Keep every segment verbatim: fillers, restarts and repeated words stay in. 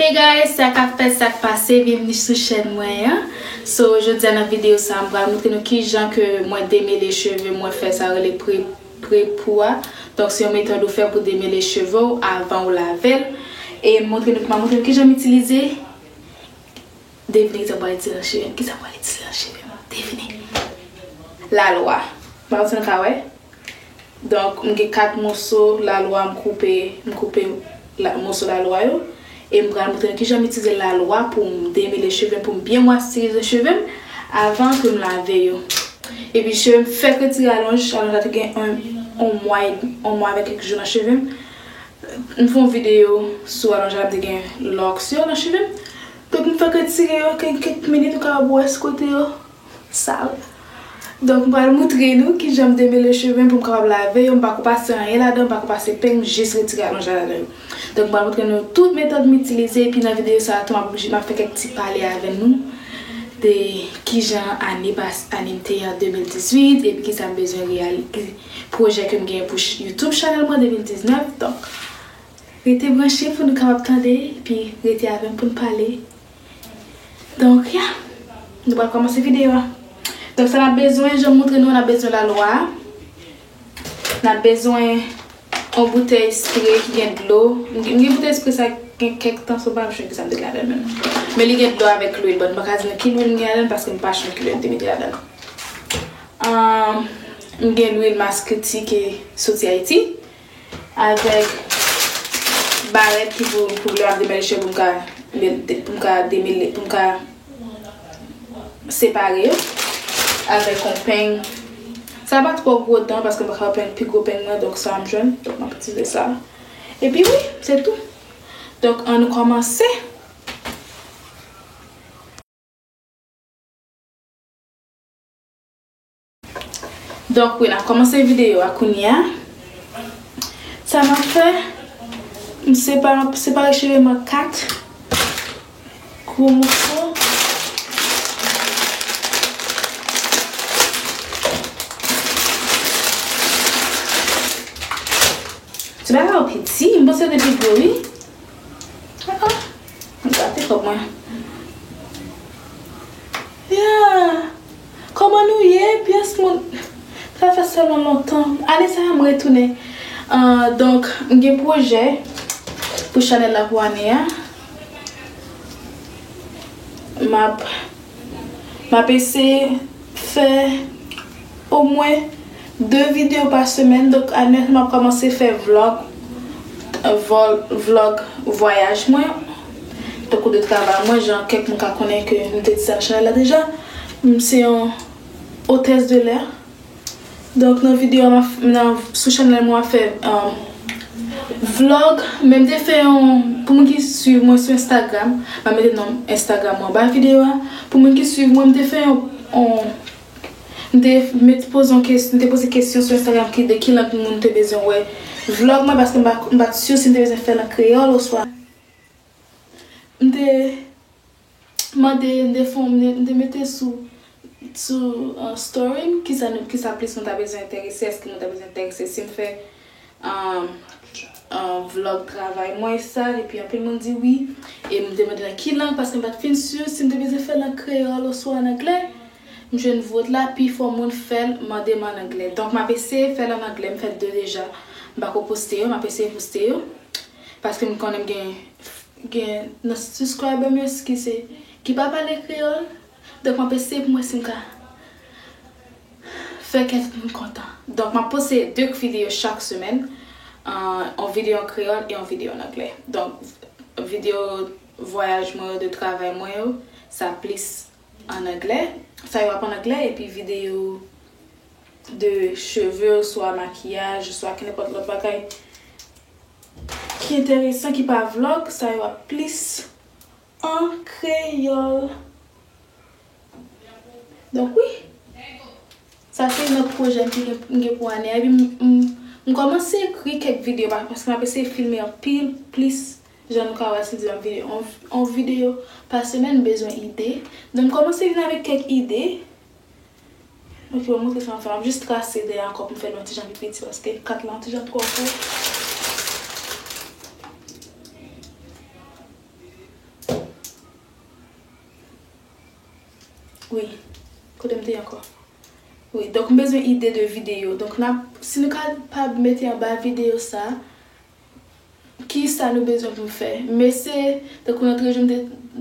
Hey guys, sa k ap fèt, sa k pase, byenvni sou chèn mwen an. So, jodi a nan videyo sa, m pral montre nou kijan ke mwen demele cheve mwen, fè sa rele pre, pre-pou a. Donk, se yon metòd ou fè pou demele cheve w avan ou lave l. E m montre nou, m ap montre nou kijan m itilize. Devine kisa m pral itilize nan cheve m. Kisa m pral itilize nan cheve m? Devine. Lalwa. M pa konn si nou ka wè. Donk, m gen kat moso lalwa m koupe, m koupe la, moso lalwa yo. E m pral montre nou kijan m itilize lalwa pou m demele cheve m, pou m byen mwastirize cheve m avan ke m lave yo. Epi cheve m fèk retire alonj, alonj la te gen yon, yon mwa, yon mwa avèk kèk jou nan cheve m. M fè yon videyo sou alonj la, m te gen lòks yo nan cheve m. Donk, m fèk retire yo, kèk, kèk minit, ou kapab wè sou kote yo sal. Donk, m pral montre nou kijan m demele cheve m pou m kapab lave yo. M pa ko pase anyen ladan, m pa ko pase peny, m jis retire alonj la ladan yo. Donk, m pral montre nou tout metòd m itilize, epi nan videyo sa a tou, m ap, m ap fè kèk ti pale avè nou de kijan ane pas, ane m te ye an de mil dizuit, epi kisa m bezwen reyali-, pwojè ke m genyen pou ch-, YouTube channel mwen de mil diznèf. Donk, rete branche pou nou kapab tande, epi rete avè m pou n pale. Donk, ya, nou pral kòmanse videyo a. Donk, sa n ap bezwen, jan m montre nou, n ap bezwen lalwa. N ap bezwen yon boutèy spre ki gen dlo. M gen, m gen boutèy spre sa gen kèk tan, so m pa janm chonje kisa m te gen ladan l menm. Men li gen dlo avèk lwil. Bon, m pa ka di nou ki lwil m gen ladan l, paske m pa chonje ki lwil m te mete ladan l. Ahn, m gen lwil Maskriti ki soti Ayiti. Avèk barèt ki pou, pou lè m ap demele cheve pou m ka, pou m ka demele, pou m ka separe yo. Avèk yon peny. Sa pa twò gwo tan paske m pa ka pran pi gwo peny nan, donk sa m jwenn, donk m ap itilize sa. Epi wi, se tou. Donk, ann nou kòmanse. Donk, wi, n ap kòmanse videyo a kounye a. Sa m ap fè, m separe, separe cheve m an kat gwo moso. Ti bagay yo piti, m panse yo te pi gwo, wi. Ah, ah. M gate kòb mwen. Yeah. Kòman nou ye, pyès moun? Sa fè sèlman lontan. Ane sa a, m retounen. Ah, donk, m gen pwojè pou chanèl la pou ane a. M ap M ap eseye fè omwen de videyo pa semèn. Donk, ane m ap kòmanse fè vlòg, vlòg, vlòg vwayaj mwen. Tankou de travay mwen, jan kèk moun ka konnen ke m te di sa nan chanèl la deja. M se yon hôtesse de l'air. Donk, nan videyo a, m ap f-, nan, sou chanèl mwen, m ap fè, um, vlòg, men m te fè yon, pou moun ki swiv mwen sou Instagram, m ap mete non Instagram mwen anba videyo a. Pou moun ki swiv mwen, m te fè yon, yon, m te met, poze yon kes-, m te poze kesyon sou Instagram ki, de ki lang moun te bezwen wè vlòg mwen, paske m pa, m pa t si si m te bezwen fè l an kreyòl oswa. M te mande, m te fè, m te, m te mete sou, sou, uh, story m, kisa nou, kisa plis moun ta bezwen enterese, èske moun ta bezwen enterese si m fè, um, uh, vlòg travay mwen sa, epi anpil moun di wi, e m te mande nan ki lang, paske m pa t fin si si m te bezwen fè l an kreyòl oswa an anglè. M jwenn vòt la, pifò moun fè l, mande m an anglè. Donk, m ap eseye fè l an anglè, m fè de deja, m pa ko poste yo, m ap eseye poste yo, paske m konnen m gen gen nan subscriber m yo ki se, ki pa pale kreyòl. Donk, m ap eseye pou m wè si m ka fè kèk moun kontan. Donk, m ap poste de videyo chak semèn. Ah, yon videyo an kreyòl e yon videyo an anglè. Donk, videyo vwayaj mwen yo, de travay mwen yo, sa plis an anglè. Sa yo ap an anglè, epi videyo de cheve, oswa makiyaj, oswa kenenpòt lòt bagay ki enteresan, ki pa vlòg, sa yo ap plis an kreyòl. Donk, wi, sa se yon lòt pwojè m ki gen, m gen pou ane a. Epi m, m, m kòmanse ekri kèk videyo, pa-, paske m ap eseye filme anpil plis. Jan nou ka wè, se di yon videyo, yon, yon videyo pa semèn, m bezwen ide. Donk, m kòmanse vin avèk kèk ide. Ok, bon, montre sa ansanm. M ap jis trase dèyè ankò pou m fè l yon ti jan pi piti paske kat la yon ti jan twò gwo. Wi. Kote m te ye ankò? Wi, donk m bezwen ide de videyo. Donk n ap, si nou kapab mete anba videyo sa, ki sa nou bezwen pou m fè. Men se, tankou lòt jou m te,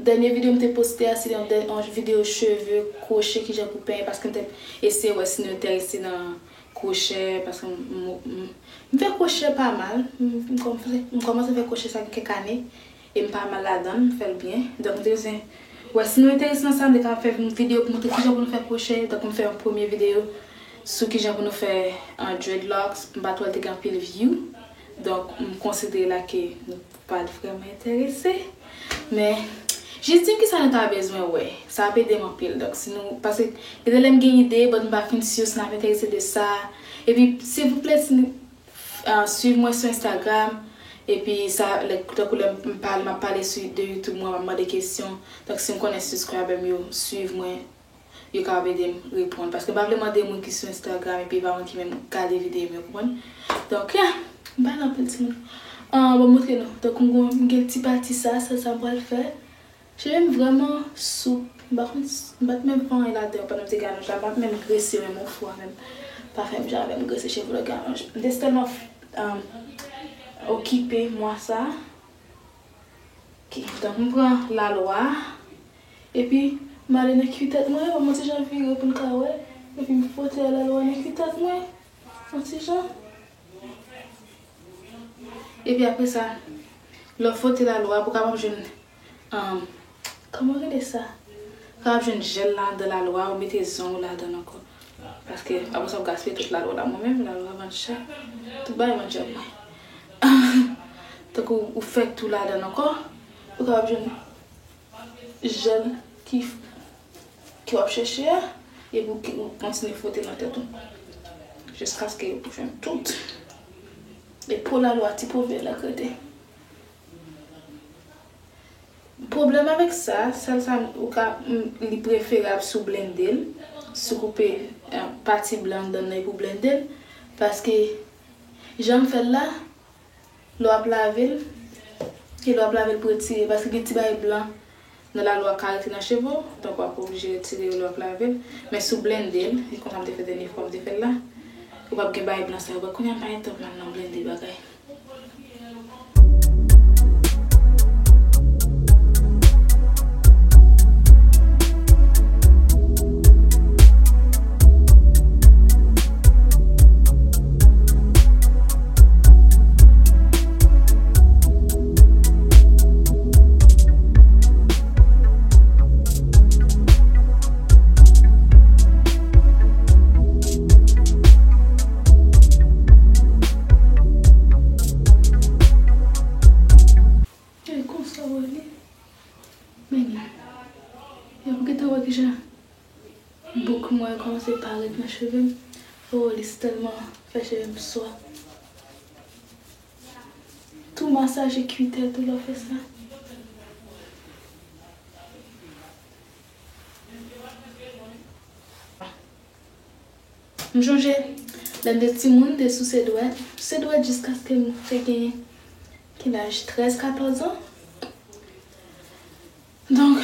dènye videyo m te poste a, se yon dè-, yon videyo cheve, kwoche, kijan pou penyen, paske m te eseye wè si nou enterese nan kwoche, paske m, m, m, m fè kwoche pa mal. M, m kòm-, m kòmanse fè kwoche sa gen kèk ane. E m pa mal ladan l, m fè l byen. Donk, m te bezwen wè si nou enterese nan sa, m te ka fè yon videyo pou montre kijan pou nou fè kwoche. Donk, m fè yon premye videyo sou kijan pou nou fè, ah, dreadlocks. M pa twò, l te gen anpil view. Donk, m konsidere la ke nou pa t vrèman enterese. Men, jis di m kisa nou ta bezwen wè. Sa ap ede m anpil. Donk, si nou, paske, gen de lè m gen ide, but m pa fin si si n ap enterese de sa. Epi, silvouplè, si nou, ah, swiv mwen sou Instagram. Epi sa, lè, tankou lè m pale, m ap pale sou, de YouTube mwen, m ap mande kesyon. Donk, si m konnen subscriber m yo swiv mwen, yo kapab ede m reponn. Paske m pa vle mande moun ki sou Instagram epi e pa moun ki menm gade videyo m yo, konprann? Donk, yeah, m pale anpil timoun. Ah, bon, montre nou. Donk, m gon, m gen ti pati sa, sa, sa m pral fè. Cheve m vrèman soup. M pa konn s-, m pa t menm fè anyen ladan yo pandan m te gen alonj la. M pa t menm grese menm yon fwa menm. Pa fè m jan avè m grese cheve lè w gen alonj. M te tèlman, um, okipe mwa sa. Ok, donk m pran lalwa. Epi, m ale nan kwi tèt mwen, ban m yon ti jan vire pou n ka wè. Epi m fwote lalwa nan kwi tèt mwen. Yon ti jan. Epi apre sa, lè w fwote lalwa, pou w kapab jwenn, um, kòman rele sa? Ou kapab jwenn jèl ladan lalwa, ou mete zong ou ladan l ankò. Paske, apre sa, w gaspiye tout lalwa la. Mwen menm, lalwa vann chè. Tout bagay vann chè pou mwen. Tankou ou fè tou ladan l ankò, ou kapab jwenn jèl ki, ke w ap chèche a, epi w, ou kontinye fwote nan tèt ou. Jiskaske ou jwenn tout. E po lalwa, ti po vè la k rete. Pwoblèm avèk sa, sèl sa, ou ka, m, li preferab si w blende l, si w koupe, eh, pati blan anndan nan epi w blende l, paske jan m fè l la, lè w ap lave l, e lè w ap lave l pou retire, paske gen ti bagay blan nan lalwa ka rete nan cheve w, donk w ap oblije retire yo lè w ap lave l. Men si w blende l, e konsa m te fè dènye fwa m te fè l la, ou p ap gen bagay blan sa yo. Bon, kounye a m pa gen tan pou m al nan blende bagay. E konsa w li. Men, y ap gentan wè kijan bouk mwen kòmanse parèt nan cheve m. Oh, li tèlman fè cheve m swa. Tou masaje kwi tèt ou lè w fè sa. M chonje, lè m te timoun, m te souse dwèt. Souse dwèt jiskaske m te gen ki laj, trèz, katòz an. Donk,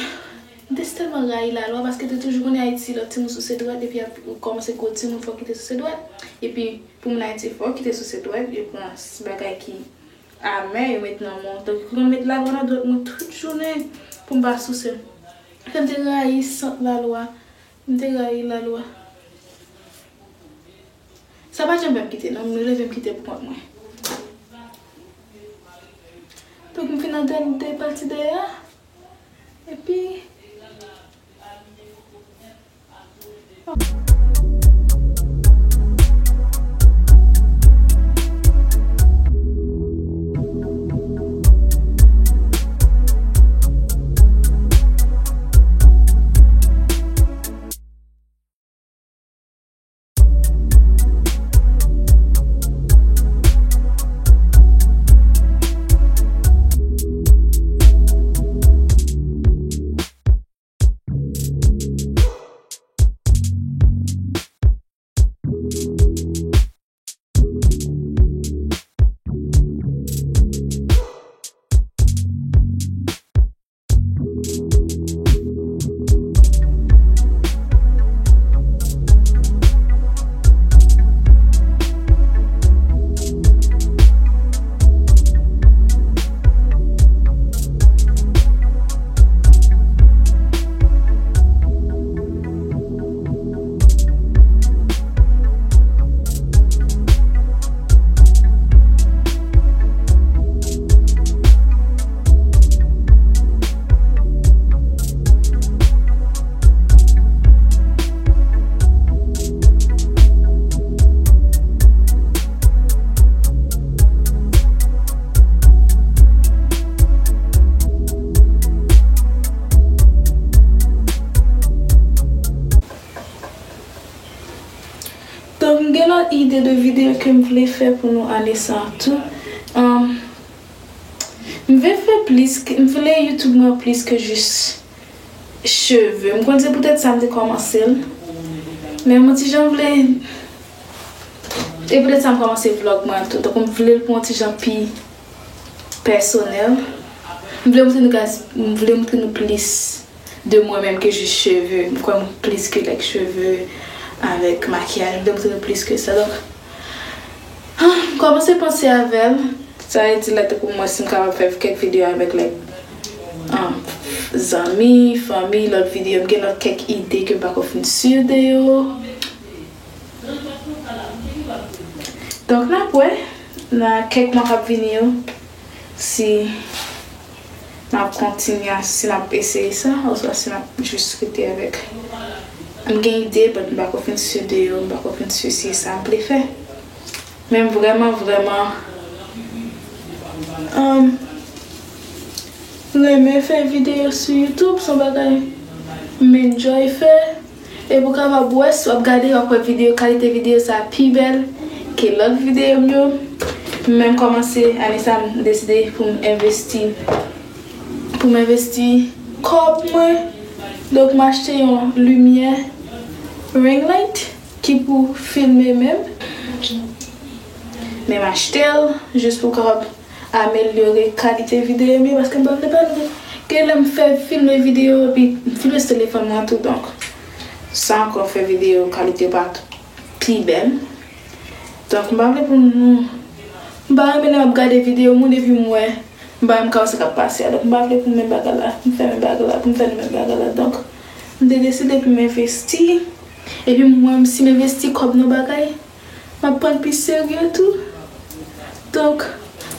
m te tèlman rayi lalwa, paske te toujou konnen Ayiti, lè w timoun souse dwèt, epi ap, ou kòmanse gwo timoun, fò w kite souse dwèt. Epi, pou moun Ayiti, fò w kite souse dwèt, yo pran s-, bagay ki amè, yo met nan men w. Donk, yo konn met lalwa nan dwèt mwen tout jounen pou m pa souse l. Fè m te rayi sant lalwa. M te rayi lalwa. Sa pa janm fè m kite, non, m leve m kite pou kont mwen. Donk, m fin nan dènye pati dèyè a. Epi, Donk, m gen lòt ide de videyo ke m vle fè pou nou ane sa a tou. Um, m vle fè plis, ke- m vle YouTube mwen plis ke jis cheve. M konn se poutèt sa m te kòmanse l. Men m ti jan vle, e poutèt sa m kòmanse vlòg mwen tou. Donk, m vle l pou yon ti jan pi pèsonèl. M vle montre nou gaz, m vle montre nou plis de mwen menm ke jis cheve. M kwè m plis ke like cheve avèk makiyaj. M vle montre nou plis ke sa. Donk, ah, m kòmanse panse avè l. Sa vle di la, tankou mwen, si m kapab fè kèk videyo avèk like, um, zanmi, fanmi, lòt videyo, m gen lòt kèk ide ke m pako fin si de yo. Donk, n ap wè, nan kèk mwa k ap vini yo, si n ap kontinye, si n ap eseye sa, oswa si n ap jis rete avèk. M gen ide, but m pako fin si de yo, m pako fin si si sa m vle fè. Men m vrèman, vrèman, um, renmen fè videyo sou YouTube, se yon bagay m enjoy fè. Epi w kapab wè, si w ap gade, w ap wè videyo, kalite videyo sa a pi bèl ke lòt videyo m yo. M menm kòmanse, ane sa a, m deside pou m envesti, pou m envesti kòb mwen. Donk, m achte yon limyè ring light ki pou filme menm. Men m achte l jis pou kapab amelyore kalite videyo m yo, paske m pa vle pa gen lè m fè filme videyo epi m filme sou telefòn mwen tou, donk sa ankò fè videyo kalite pa t- pi bèl. Donk m pa vle pou nou, m pa renmen lè m ap gade videyo moun epi m wè m pa menm ka wè sa k ap pase a. Donk m pa vle pou menm bagay la, pou m fè menm bagay la, pou m fè menm bagay la. Donk m te deside pou m envesti, epi m wè si m envesti kòb nan bagay, m ap pran l pi serye tou. Donk,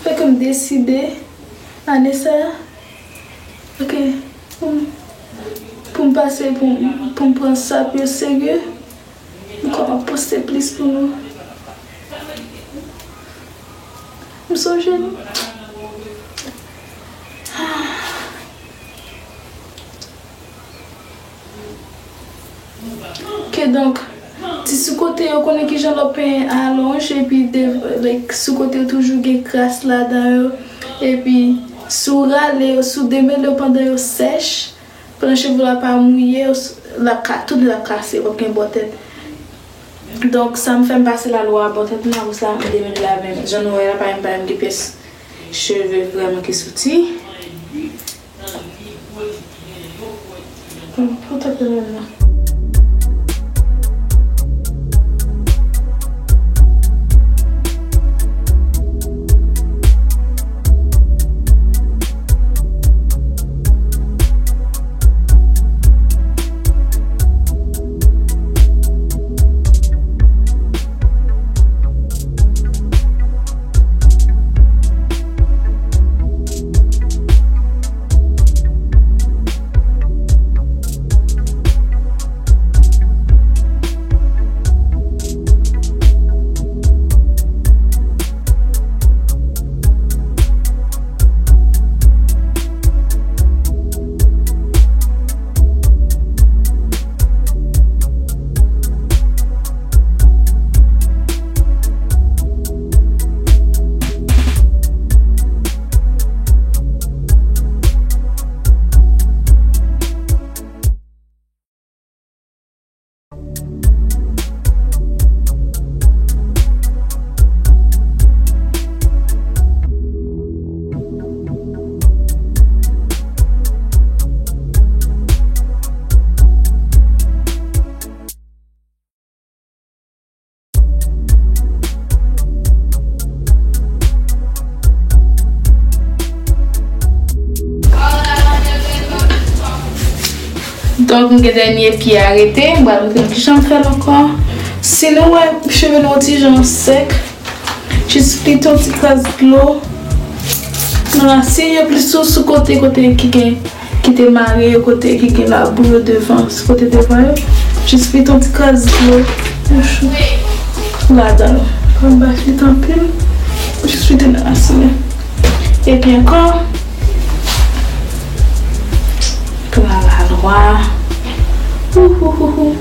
fè ke m deside, ane sa a, ok, pou m, pou m pase, pou m, pou m pran sa pi serye, m kòman poste plis pou nou. M sonje nou. Ke donk, ti sou kote yo, konnen kijan lè w penyen alonj, epi de, like, sou kote yo toujou gen kras ladan yo, epi si w rale yo, si w demele yo pandan yo sèch, pandan cheve w la pa mouye, l ap ka, tout l ap kase, w ap gen bòtèt. Donk, sa m fè m pase la lwa bòtèt mwen, apre sa, m demele l avè m. Jan nou wè la, pa m, pa m gen pyès cheve vrèman ki soti. Pou ta pran nan. Donk, m gen dènye pye a rete, m pral montre nou kijan m fè l ankò. Si nou wè cheve nou yon ti jan sèk, jis flite yon ti kras dlo nan rasin yo, plis sou, sou kote, kote ki gen, ki te mare yo, kote ki gen labou yo devan, sou kote devan yo. Jis flite yon ti kras dlo ladan l. Pa m pa flite anpil, jis flite nan rasin yo. Epi ankò, pran lalwa. Ouhouhouhou.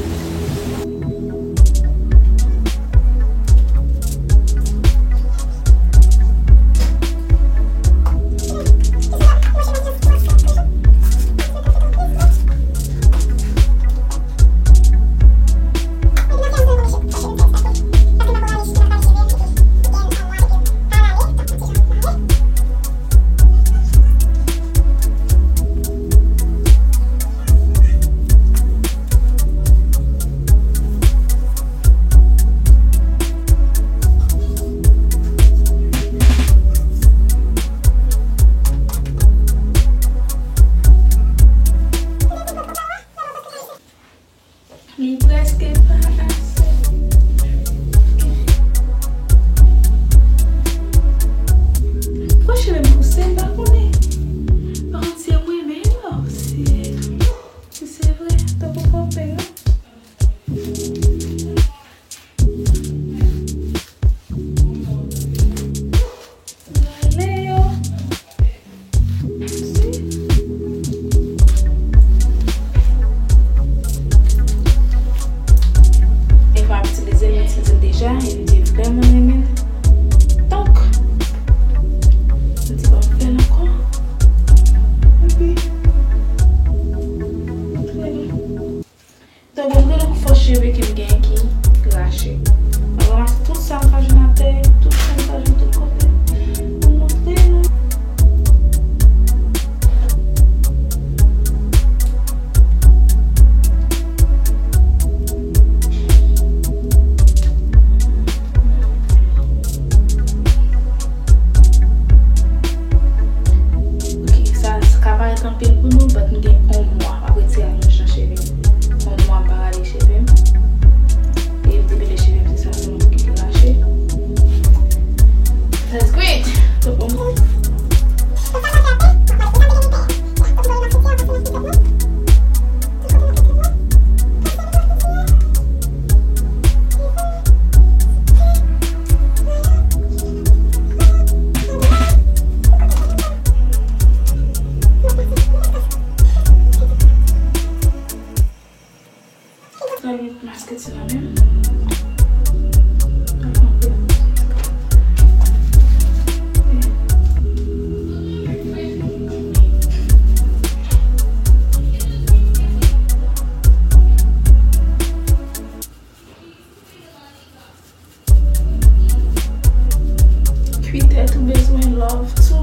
Petèt ou bezwen love tou.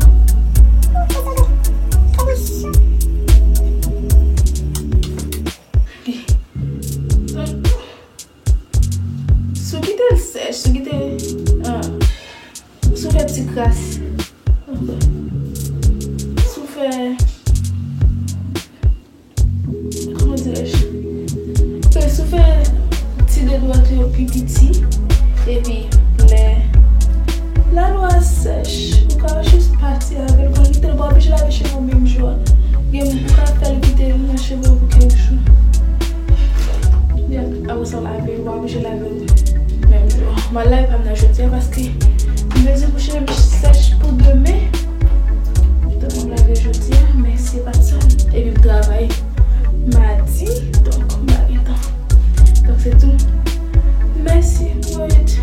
Si w kite l sèch, si w kite, ah, si w fè ti kras, si w fè, kòman dirèj? Ke si w fè ti dedwat yo pi piti, epi lè ladwa sèch, ou ka jis pati avè l, ou ka kite l, ou pa oblije lave cheve w menm jou a. Gen moun ou ka fè l kite l nan cheve w pou kèk jou. Apre sa w lave, ou pa oblije lave l menm jou a. Mwen lave pa m nan jodi a paske m bezwen pou cheve m sèch pou demen. Donk, m lave jodi a, mèsi Patson. Epi m travay madi, donk, m pa gen tan. Donk, se tou. Mèsi, Lord.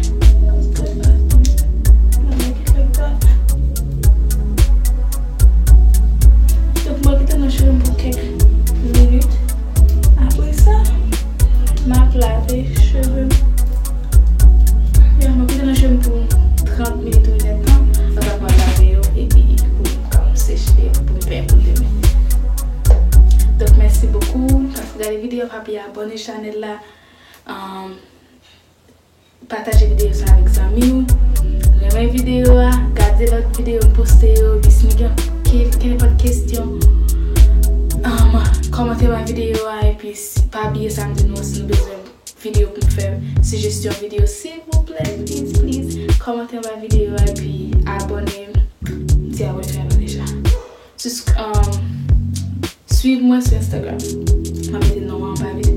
Donk, mwen kite nan cheve m pou kèk minit. Apre sa, m ap lave cheve m. Ya, mwen kite nan cheve m pou trant minit ou inèdtan. Anvan mwen lave yo, epi pou m ka seche, pou m penyen pou demen. Donk, mèsi bokou paske w gade videyo a, pa bliye abòne chanèl la. Um, pataje videyo sa avèk zanmi w. Renmen videyo a, gade lòt videyo m poste yo, epi si nou gen ke, kenenpòt kesyon, um, kòmante anba videyo a, epi si, pa bliye sa m di nou, si nou bezwen videyo pou m fè, sijesyon videyo, silvouplè, please, please, kòmante anba videyo a, epi abòne, m di abòne deja. Sus-, um, swiv mwen sou Instagram. M ap mete non an anba videyo.